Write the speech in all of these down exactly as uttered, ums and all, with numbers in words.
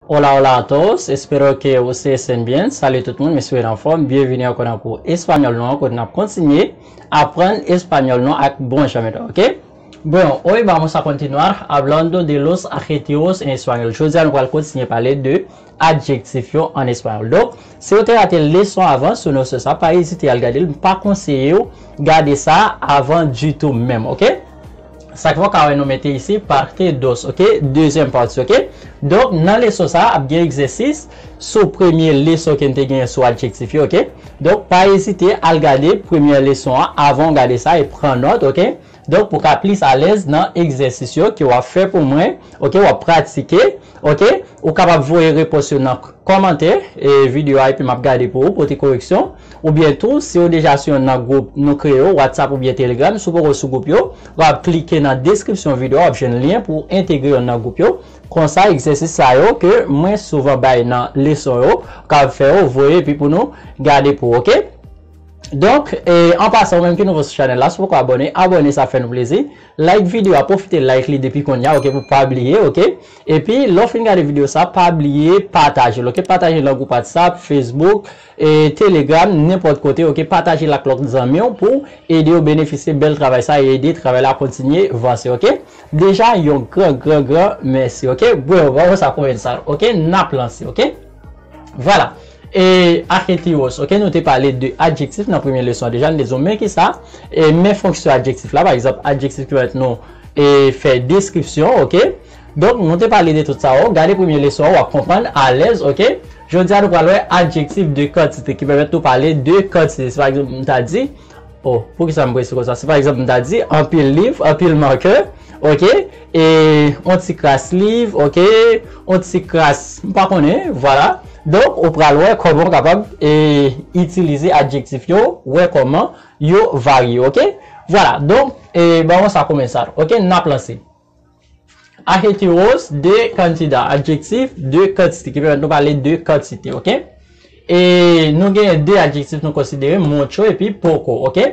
Hola, hola a todos, espero que ustedes estén bien. Salut tout moun, m espere n anfòm. Byenvini ankò nan kou espanyòl nou an, kote n ap kontinye aprann espanyòl nou ak bon jan metòd, oke? Bon, hoy vamos a continuar hablando de los adjetivos en español. Jodi a nou pral kontinye pale de adjektif yo an espanyòl. Donk, si w te rate leson avan sou nosyon sa, pa ezite al gade l. M pa konseye w gade sa avan ditou menm, oke? Sa k fè w ka wè nou mete isi parte dos, oke? Dezyèm pati, oke? Donk, nan leson sa, ap gen egzèsis sou premye leson ke n te genyen sou adjektif yo, oke? Donk, pa ezite al gade premye leson an avan w gade sa e pran nòt, oke? Donk, pou w ka plis alèz nan egzèsis yo ke w ap fè pou mwen, oke? W ap pratike, oke? Ou kapab voye repons yo nan kòmantè e videyo a, epi m ap gade pou ou, pote koreksyon. Oubyen tou, si w deja sou yonn nan gwoup nou kreye yo, WhatsApp oubyen Telegram, si w poko sou gwoup yo, w ap klike nan deskripsyon videyo a, w ap jwenn lyen pou w entegre yonn nan gwoup yo. Konsa, egzèsis sa yo ke mwen souvan bay nan leson yo, w kapab fè yo, voye, epi pou nou gade pou ou, oke? Donk, e, an pasan, ou menm ki nouvo sou chanèl la, si w poko abòne, abòne, sa fè nou plezi. Like videyo a, pwofite like li depi kounye a, oke, pou pa bliye, oke? Epi, lè w fin gade videyo sa, pa bliye pataje l, oke? Pataje l nan gwoup WhatsApp, Facebook, e, Telegram, nenpòt kote, oke? Pataje l ak lòt zanmi w pou ede yo benefisye bèl travay sa e ede travay la kontinye vanse, oke? Deja, yon gran, gran, gran mèsi, oke? Bon, bon, sa konbyen sa, oke? N ap lanse, oke? Vwala. E adjetivos, oke, nou te pale de adjektif nan premye leson an deja, nou te di w men ki sa, e men fonksyon adjektif la, pa egzanp, adjektif ki pèmèt nou e fè deskripsyon, oke? Donk, nou te pale de tout sa yo, gade premye leson an, w ap konprann alèz, oke? Jodi a, nou pral wè adjektif de kantite ki pèmèt nou pale de kantite. Se pa egzanp, m ta di, Oh, poukisa m prese konsa? Si pa egzanp, m ta di, anpil liv, anpil makè, oke? E, on ti kras liv, oke? On ti kras, m pa konnen, vwala. Donk, ou pral wè kòman w kapab, e, itilize adjektif yo, wè kòman yo varye, oke? Vwala, donk, e, ban mwen sa konbyen sa, oke? N ap lanse. Adjetivos de kantida, adjektif de kantite, ki pèmèt nou pale de kantite, oke? E nou gen de adjektif nou konsidere, mucho epi poco, oke?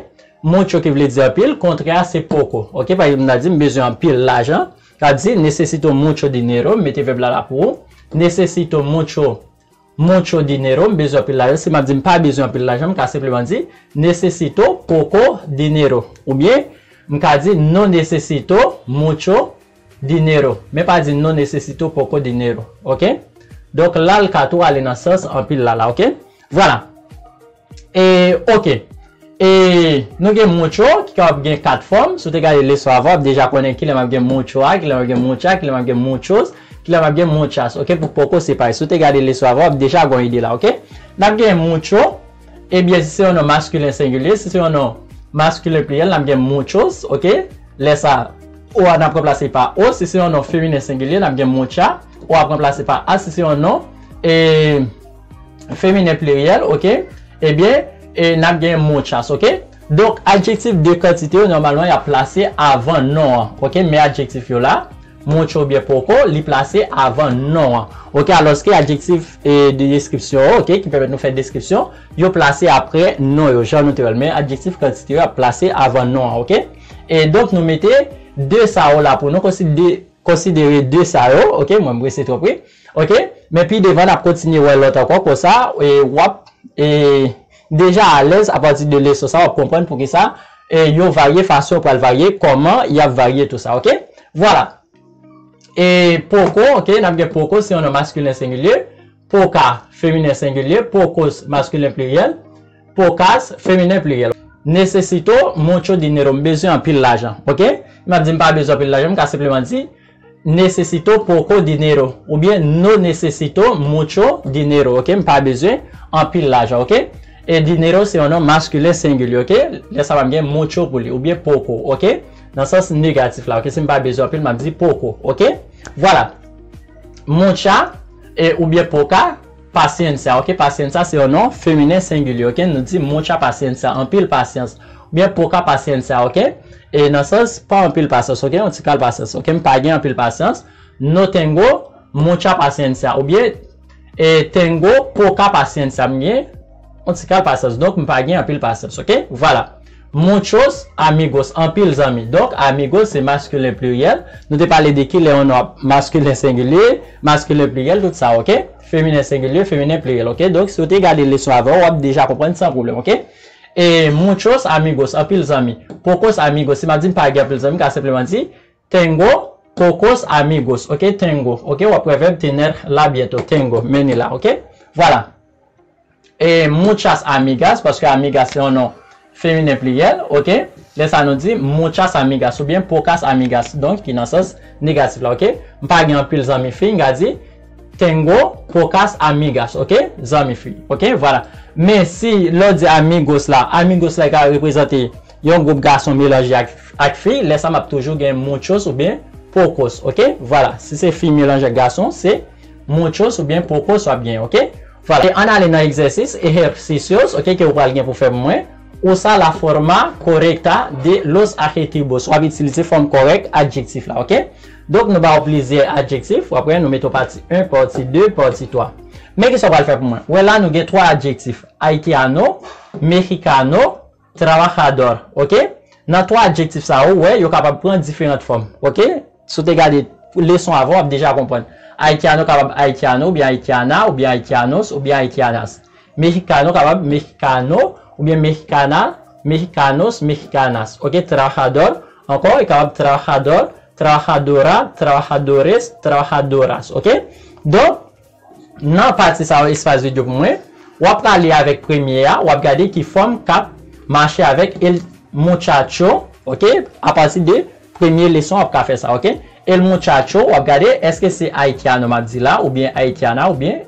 Mucho ki vle di anpil, kontrè a se poco, oke? Pa egzanp, m ta di, m bezwen anpil lajan, sa di, necesito mucho dinero, m mete vèb la la pou ou. Necesito mucho mucho dinero, m bezwen anpil lajan. Si m ap di m pa bezwen anpil lajan, m ka senpleman di, necesito poco dinero. Oubyen, m ka di, no necesito mucho dinero. Men pa di, no necesito poco dinero. Oke? Donk, la l ka tou ale nan sans anpil la la, oke? Vwala. E, oke. E nou gen mucho, ki kapab gen kat fòm. Si w te gade leson avan, w ap deja konnen kilè m ap gen mucho a, kilè m ap gen mucha, kilè m ap gen muchos, kilè m ap gen muchas. Oke, pou poco se parèy. Si w te gade leson avan, w ap deja gen yon ide la, oke? N ap gen mucho, ebyen, si se yon non maskilen sengilye, si se yon non maskilen pliryèl, n ap gen muchos, oke? Lè sa, o a n ap ranplase pa o. Si se yon non feminen sengilye, n ap gen mucha, o ap ranplase pa a. Si se yon non, e, feminen pliryèl, oke? Ebyen, e, n ap gen muchas, oke? Donk, adjektif de kantite yo, nòmalman, y ap plase avan non an, oke? Men adjektif yo la, mucho oubyen poco, li plase avan non an. Oke, alòske adjektif, e, de deskripsyon yo, oke, ki pèmèt nou fè deskripsyon, yo plase apre non yo, jan nou te wè l. Men adjektif kantite yo ap plase avan non an, oke? E donk, nou mete de sa yo la pou nou konsidere konsidere de sa yo, oke, mwen m prese twòp wi, oke, men pi devan n ap kontinye wè lòt ankò, konsa, e, w ap, e, deja alèz apati de leson sa, w ap konprann poukisa, e, yo varye, fason yo pral varye, kòman y ap varye tou sa, oke? Vwala. E, poco, oke, n ap gen poco, se yon non maskilen sengilye, poca, feminen sengilye, pocos, maskilen pliryèl, pocas, feminen pliryèl. Necesito mucho dinero, m bezwen anpil lajan, oke? M ap di m pa bezwen anpil lajan, m ka senpleman di, necesito poco dinero, oubyen no necesito mucho dinero, oke? M pa bezwen anpil lajan, oke? E dinero se yon non maskilen sengilye, oke? Lè sa a m gen mucho pou li, oubyen poco, oke? Nan sans negatif la, oke? Si m pa bezwen anpil, m ap di poco, oke? Vwala. Mucha, e, oubyen poca, paciencia, oke? Paciencia se yon non feminen sengilye, oke? Nou di mucha paciencia, anpil pasyans. Oubyen poca paciencia, oke? E nan sans pa anpil pasyans, oke? Yon ti kal pasyans, oke? M pa gen anpil pasyans. No tengo mucha paciencia, oubyen, e, tengo poca paciencia, m gen yon ti kal pasyans. Donk, m pa gen anpil pasyans, oke? Vwala. Muchos amigos, anpil zanmi. Donk, amigos se maskilen pliryèl. Nou te pale de kilè yon non ap maskilen sengilye, maskilen pliryèl, tout sa, oke? Feminen sengilye, feminen pliryèl, oke? Donk, si w te gade leson avan, w ap deja konprann san pwoblèm, oke? E muchos amigos, anpil zanmi. Pocos amigos, si m ap di m pa gen anpil zanmi, m ka senpleman di, tengo pocos amigos, oke? Tengo, oke? W ap wè vèb tener la byento, tengo, men li la, oke? Vwala. E muchas amigas, paske amigas se yon non feminen pliryèl, oke? Lè sa nou di muchas amigas oubyen pocas amigas, donk ki nan sans negatif la, oke? M pa gen anpil zanmi fi, m ka di tengo pocas amigas, oke? Zanmi fi, oke? Vwala. Men si lè w di amigos la, amigos la ka reprezante yon gwoup gason melanje ak, ak fi, lè sa m ap toujou gen muchos oubyen pocos, oke? Vwala, si se fi melanje ak gason, se muchos oubyen pocos w ap gen, oke? Vwala, e ann ale nan egzèsis, ejercicios, oke, ke ou pral gen pou fè pou mwen. Usa la forma correcta de los adjetivos. W ap itilize fòm kòrèk adjektif la, oke? Donk, nou ba w plizyè adjektif, w ap wè nou mete w pati en, pati de, pati twa. Men kisa w pral fè pou mwen? Wè la, nou gen twa adjektif, haitiano, mexicano, trabajador, oke? Nan twa adjektif sa yo, ou wè, yo kapab pran diferan fòm, oke? Si w te gade leson avan, w ap deja konprann. Haitiano kapab haitiano, oubyen haitiana, oubyen haitianos, oubyen haitianas. Mexicano kapab mexicano, oubyen mexicana, mexicanos, mexicanas. Oke, trabajador, ankò, li kapab trabajador, trabajadora, trabajadores, trabajadoras. Oke? Donk, nan pati sa yo, espas vid yo pou mwen, w ap prale avèk premye a, w ap gade ki fòm k ap mache avèk el muchacho, oke? Apati de premye leson, w ap ka fè sa, oke? El muchacho, w ap gade, èske se haitiano m ap di la, oubyen haitiana, oubyen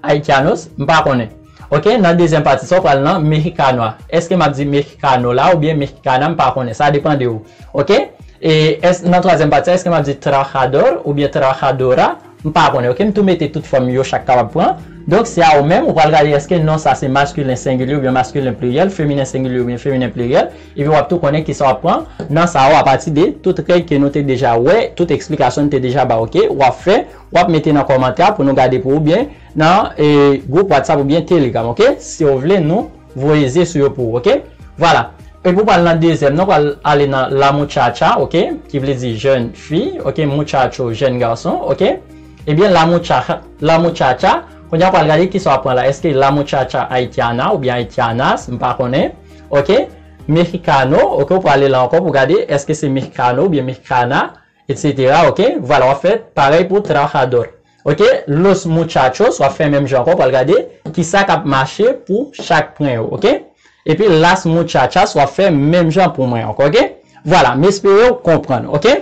haitianos, m pa konnen. Oke, nan dezyèm pati sa, w pral nan mexicano a. Èske m ap di mexicano la oubyen mexicana, m pa konnen. Sa depann de ou. Oke? E èske, nan twazyèm pati a, èske m ap di trabajador oubyen trabajadora? M pa konnen. Oke, m tou mete tout fòm yo chak kapab pran. Donk, se a ou menm, ou pral gade èske non sa se maskilen sengilye oubyen maskilen pliryèl, feminen sengilye oubyen feminen pliryèl, epi w ap tou konnen kisa w ap pran nan sa yo apati de tout règ ke nou te deja wè, tout eksplikasyon nou te deja ba, oke? W ap fè, w ap mete nan kòmantè pou nou gade pou ou byen nan, e, gwoup WhatsApp oubyen Telegram, oke? Si w vle, nou voye zye sou yo pou ou, oke? Vwala. Epi w pral nan dezyèm nan, w pral ale nan la muchacha, oke? Ki vle di jèn fi, oke? Muchacho, jèn gason, oke? Ebyen, la muchacha, la muchacha, kounye a w pral gade kisa w ap pran la. Èske la muchacha haitiana oubyen haitianas? M pa konnen, oke? Mexicano, oke? W prale la ankò pou gade èske se mexicano oubyen mexicana, etsetera, oke? Vwala, w ap fè parèy pou trabajador. Oke, los muchachos, w ap fè menm jan ankò, w pral gade kisa k ap mache pou chak pwen yo, oke? Epi las muchachas, w ap fè menm jan pou mwen ankò, oke? Vwala, m espere w konprann, oke?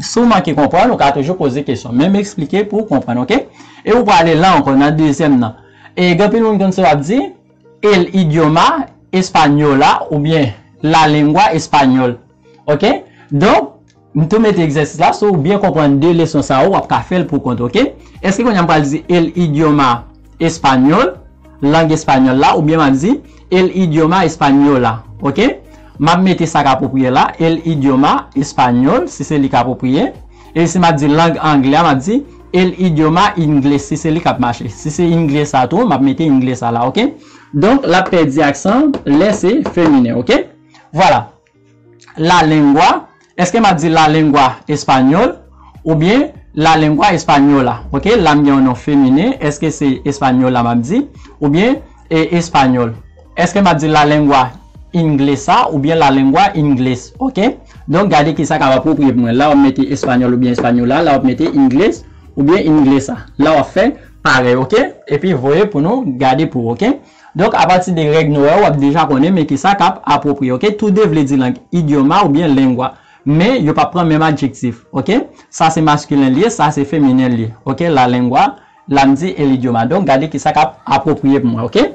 Si w manke konprann, ou ka toujou poze kesyon, men m eksplike pou w konprann, oke? E ou prale la ankò, nan dezyèm nan. E gen anpil moun konn sa w ap di, el idioma española oubyen la lengua español, oke? Donk, m tou mete egzèsis la, si w byen konprann de leson sa yo, w ap ka fè l pou kont, oke? Èske kounye a m pral di el idioma español, lang espanyòl la, oubyen m ap di el idioma española, oke? M ap mete sa k apwopriye la, el idioma español, si se li k apwopriye. E si m ap di lang anglè a, m ap di el idioma inglés, si se li k ap mache. Si se inglés a tou, m ap mete inglés a la, oke? Donk, l ap pèdi aksan lè se feminen, oke? Vwala. La lengua. Èske m ap di la lengua español oubyen la lengua española? Oke, la m gen yon non feminen. Èske se española m ap di oubyen, e, español? Èske m ap di la lengua inglesa oubyen la lengua inglés? Oke? Donk, gade kisa k ap apwopriye pou mwen. La, w ap mete español oubyen española. La, w ap mete inglés oubyen inglesa. La, w ap fè parèy, oke? Epi voye pou nou gade pou, oke? Donk, apati de règ nou wè yo, w ap deja konnen men kisa k ap apwopriye, oke? Tou de vle di lang, idioma oubyen lengua. Men, yo p ap pran menm adjektif, oke? Sa se maskilen l ye, sa se feminen l ye, oke? La lengua, la m di el idioma. Donk, gade kisa k ap apwopriye pou mwen, oke?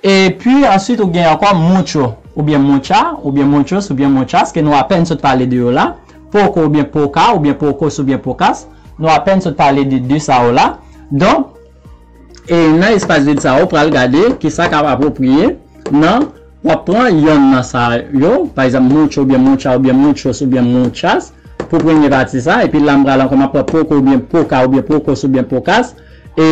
Epi, answit, ou gen ankò mucho, oubyen mucha, oubyen muchos, oubyen muchas, ke nou apèn sot pale de yo la. Poco oubyen poca, oubyen pocos oubyen pocas. Nou apèn sot pale de, de sa yo la. Donk, E nan espas vid sa, ou pral gade kisa k ap apwopriye nan, w ap pran yonn nan sa yo, pa egzanp, mucho oubyen mucha oubyen muchos oubyen muchas pou premye pati sa, epi la m pral ankò, m ap pran poco oubyen poca oubyen pocos oubyen pocas, e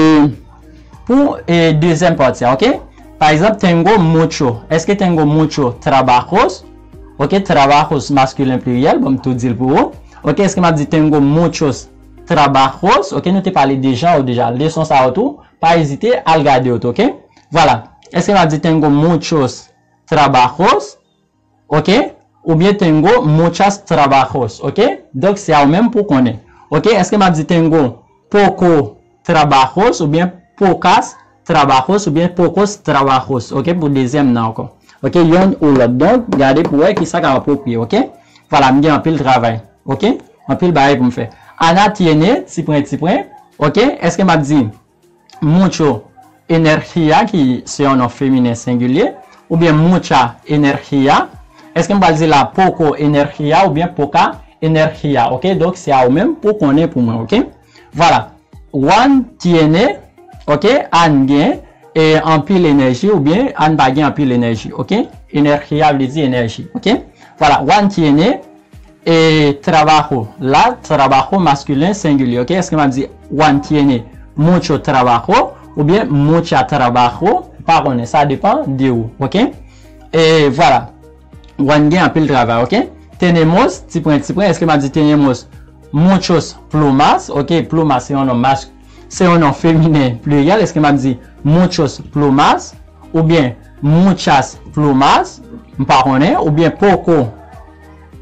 pou, e, dezyèm pati a, oke? Pa egzanp, tengo mucho. Èske tengo mucho trabajos? Ok, trabajos maskilen pliryèl, bon, m tou di l pou ou. Ok, èske m ap di tengo muchos trabajos? Ok, nou te pale de jan yo deja. Leson sa yo tou, pa ezite al gade yo tou, ok? Vwala. Èske m ap di tengo muchos trabajos? Ok? Oubyen tengo muchas trabajos, ok? Donk, se a ou menm pou konnen. Ok? Èske m ap di tengo poco trabajos oubyen pocas trabajos oubyen pocos trabajos, ok? Pou dezyèm nan ankò. Ok? Yonn ou lòt. Donk, gade pou wè kisa k apwopriye, ok? Vwala, m gen anpil travay, ok? Anpil bagay pou m fè. Ana tiene, ti pwen, ti pwen, ok? Èske m ap di mucho energía, ki se yon non feminen sengilye, oubyen mucha energía? Èske m pral di la poco energía oubyen poca energía? Ok, donk se a ou menm pou konnen pou mwen, ok? Vwala. Juan tiene, ok, Ann gen e anpil enèji oubyen Ann pa gen anpil enèji, ok? Energía vle di enèji, ok? Vwala, Juan tiene e trabajo. La, trabajo maskilen sengilye, ok? Èske m ap di Juan tiene mucho trabajo oubyen mucha trabajo? Pa konnen, sa depan de ou, ok? E vwala. Juan gen anpil travay, ok? Tenemos, ti pwen, ti pwen, èske m ap di tenemos muchos plumas? Ok, plumas se yon non mas-, se yon non feminen pliryèl, èske m ap di muchos plumas oubyen muchas plumas? M pa konnen, oubyen poco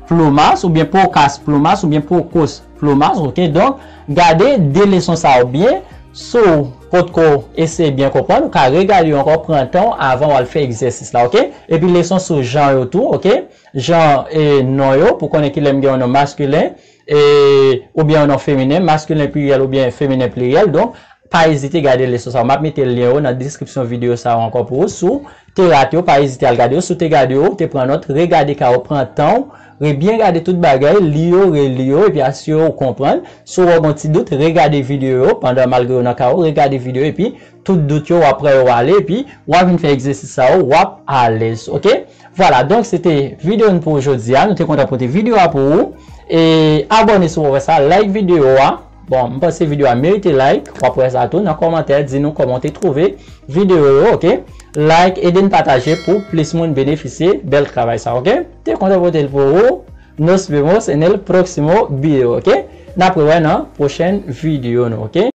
plumas, oubyen pocas plumas, oubyen pocos plumas, ok? Donk, gade de leson sa yo byen, si w potko eseye byen konprann, ou ka regade yo ankò, pran tan w avan w al fè egzèsis la, ok? Epi leson sou jan yo tou, ok? Jan e non yo, pou konnen kilè m gen yon non maskilen, e, oubyen yon non feminen, maskilen pliryèl oubyen feminen pliryèl. Donk, pa ezite gade leson sa yo. M ap mete lyen yo nan deskripsyon videyo sa yo ankò pou ou. Si w te rate yo, pa ezite al gade yo. Si w te gade yo, ou te pran nòt, regade ka yo, pran tan w, re-, byen gade tout bagay, li yo, reli yo, epi asire w konprann. Si w wè w gen yon ti dout, regade videyo yo, pandan malgre yo nan ka yo, regade videyo, epi tout dout yo, w ap pran yo ale, epi w ap vin fè egzèsis sa yo, w ap alèz, ok? Vwala, donk se te videyo n pou jodi a. Nou te kontan pote videyo a pou ou. E abòne si w pa fè sa, like videyo a. Bon, m panse videyo a merite like. W ap wè sa tou nan kòmantè, di nou kòman w te twouve videyo yo, ok? Like, ede n pataje pou plis moun benefisye bèl travay sa, ok? Te kontan pote l pou ou. Nos vemos en el próximo video, ok? N ap rewè nan pwochèn videyo nou, ok?